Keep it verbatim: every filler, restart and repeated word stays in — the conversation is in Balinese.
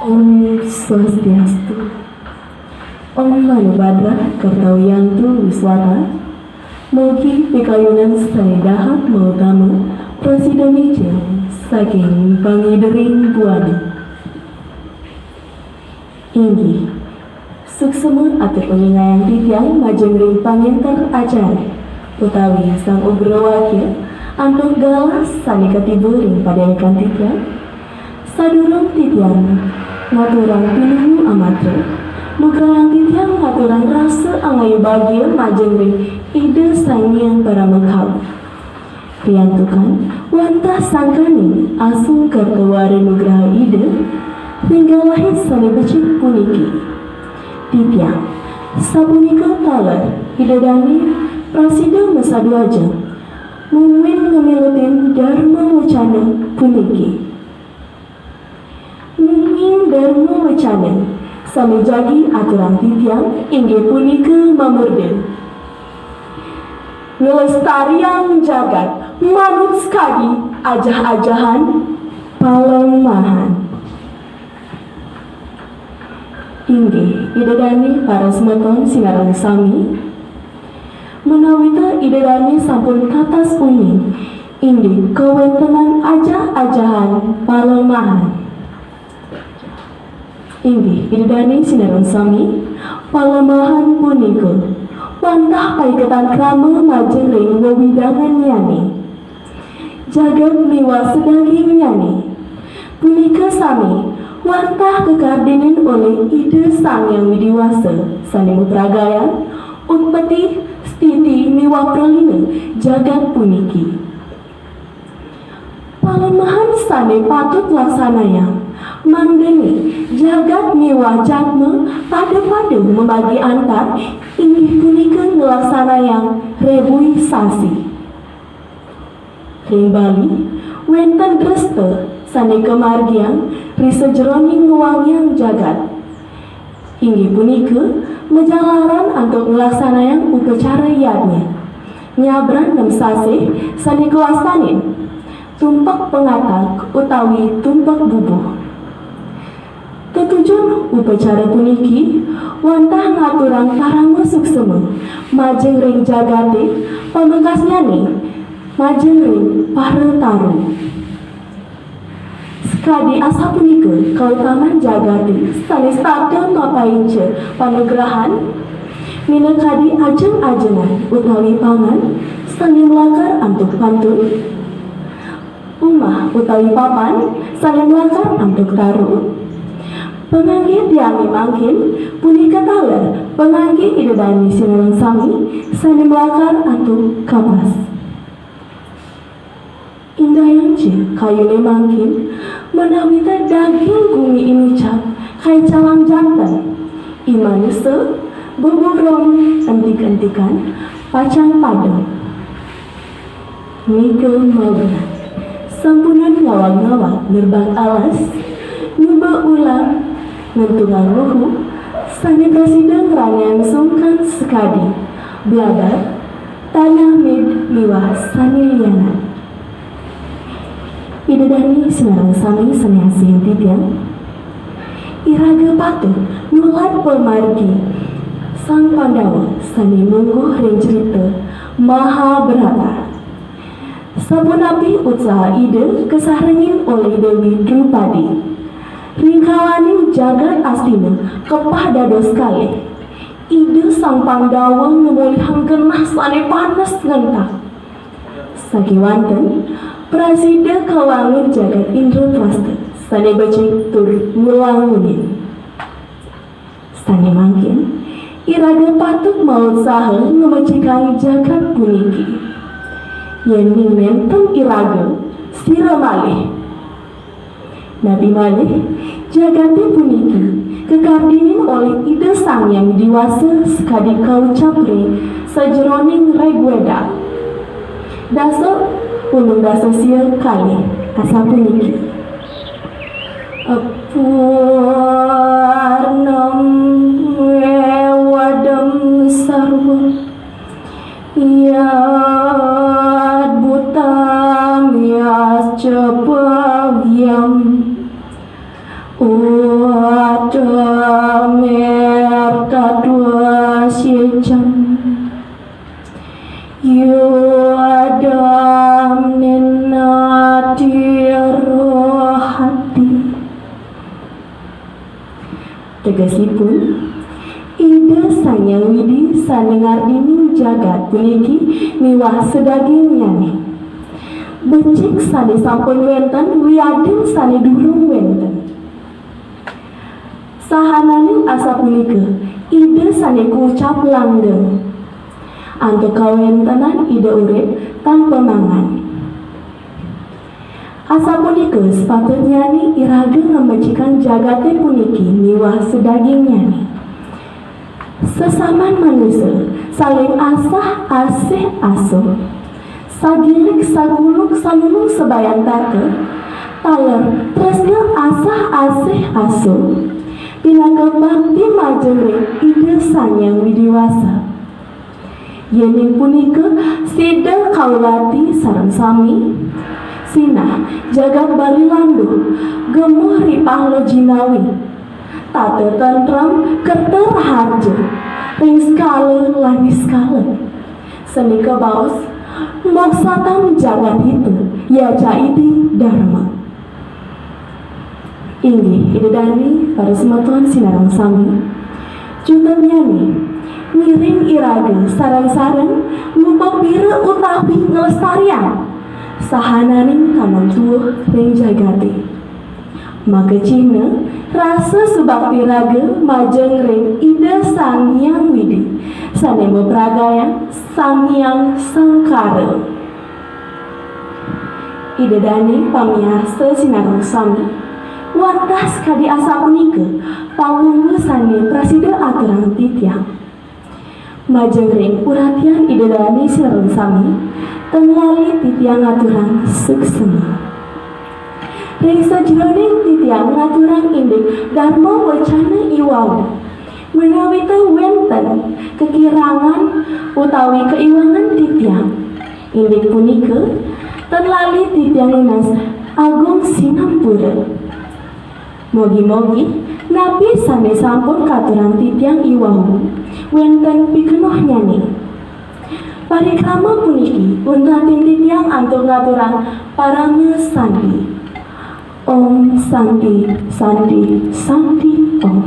Om Swastiastu. Om Mani Padma Karta Wiantu Wiswata. Mugi pikayunan sané dahat mautama prasida mijil saking pangidering buana. Inggih, suksma atur uningayang titiang majeng ring pangenter acara utawi sang ugrawakya antuk galah sané katiba ring padéwékan titiang. Sadurung titiang ngaturang pinuhu amatra, lugrayang titiang ngaturang rasa angayu bagia majeng ring Ida Sang Hyang Parama Kawi. Riantukan wantah sangkaning asung karta wara nugraha Ida ring galahé sané becik puniki. Titiang sapunika taler Ida Dané prasida masadu ajeng mungguing ngamiletin darma wacana puniki. Mungguing darma wacana sané jagi aturang titiang inggih punika mamurda nglestariang jagat manut sakadi ajah-ajahan palemahan. Inggih, Ida Dané para semeton sinareng sami, menawita Ida Dané sampun tatas uning indik kawéntenan ajah-ajahan palemahan. Inggih, Ida Dané sinareng sami, palemahan punika wantah paiketan krama majeng ring wewidangannyané. Jagat miwah sadagingnyané. Punika sami wantah kakardinin olih Ida Sang Hyang Widi Wasa sané mapragayang utpeti, stiti miwah pralina jagat puniki. Palemahan sané patut laksanayang, mangdané jagat miwah jadma pada-pada mabagi antar, inggih punika nglaksanayang rebuisasi. Ring Bali, wénten dresta sané kamargiang ri sajeroning ngwangiang jagat. Inggih punika majalaran antuk nglaksanayang upacara yadnya. Nyabran nem sasih sané kawastanin tumpek pangatag utawi tumpek bubuh. Tetujon upacara puniki wantah ngaturang parama suksema majeng ring jagaté, pamekasnyané majeng ring para taru. Sakadi asapunika kautaman jagaté sané setata mapaica panugrahan, minakadi ajeng-ajengan utawi pangan sané malakar antuk pantun, umah utawi papan sané malakar antuk taru. Pangangge tiangé mangkin punika taler pangangge Ida Dané sinareng sami sané malakar antuk kapas. Indayang ja kayuné mangkin, manawita daging gumi inucap, kaicalang janten. I manusa, beburon entik-entikan, pacang padem. Nika mawinan. Sampunang ngawag-ngawag nerbang alas, nuba ulam, nentungang luhu, sané prasida ngranayang sungkan sakadi, blabar, tanah mid miwah sané lianan. Ida Dané sinareng sami sané asih titiang. Iraga patut nulat pamargi Sang Pandawa sané mungguh ring crita Mahabharata. Sapunapi utsaha Ida kasarengin olih Déwi Drupadi. Ring kalaning jagat Astina kepah dados kalih, Ida Sang Pandawa ngamolihang genah sané panes ngentak. Sakéwanten, prasida kawangun jagat Indraprasta sané becik tur ngwangunin. Sané mangkin, iraga patut mautsaha ngamecikang jagat puniki. Yéning nénten iraga, sira malih. Napi malih, jagaté puniki kakardinin olih Ida Sang Hyang Widi Wasa sakadi kaucap ring sajeroning Rig Weda. Dasa, ulung dasa sia kalih, asapuniki. Aparnam ewadam sarva yad bhutam yasca pavyam. Wadamir tadwa sicam yudam ninati rohati. Tegesipun, Ida Sang Hyang Widi sane ngardini jagat puniki miwah sadagingnyane. Becik sane sampun wenten wiadin sane durung wenten. Sahananing asapunika, Ida sane kucap langgeng. Antuk kawentenan Ida urip tanpa mangan. Asapunika sepatutnyane iraga ngamecikang jagate puniki miwah sadagingnyane. Sesaman manusa saling asah asih asuh. Sagilik saguluk sanunung sabayantaka, taler tresna asah asih asuh, pinaka bakti majeng ring Ida Sang Hyang Widi Wasa. Yening punika sida kaulati sareng sami, sinah jagat Bali landuh, gemuh ripah lejinawi, tata tentrem kerta raharja, ring skala lan niskala. Sane kabaos, "Moksatam jagat hita, yaca idi dharma." Inggih, Ida dane, para semeton sinareng sami. Cutetnyane, ngiring iraga sareng-sareng ngupapira utawi nglestariang sahananing kanom tuwuh ring jagate. Makacihna rasa subakti raga majeng ring Ida Sang Hyang Widi, sane mapragayang Sang Hyang Sangkara. Ida dane pamiarsa sinareng sami, wantah sakadi asapunika pangwunggu sane prasida aturang titiang. Majeng ring uratian Ida dane sareng sami, tan lali titiang ngaturang suksma. Ring sajeroning titiang ngaturang indik dharma wacana iwau, menawi ta wenten kakirangan utawi kaiwangan titiang, indik punika tan lali titiang nunas agung sinampura. Mogi-mogi, napi sane sampun katurang titiang iwau, wenten pikenohnyane. Parikrama puniki untatin titiang antuk ngaturang parama santi. Om Santi, Santi, Santi, Om.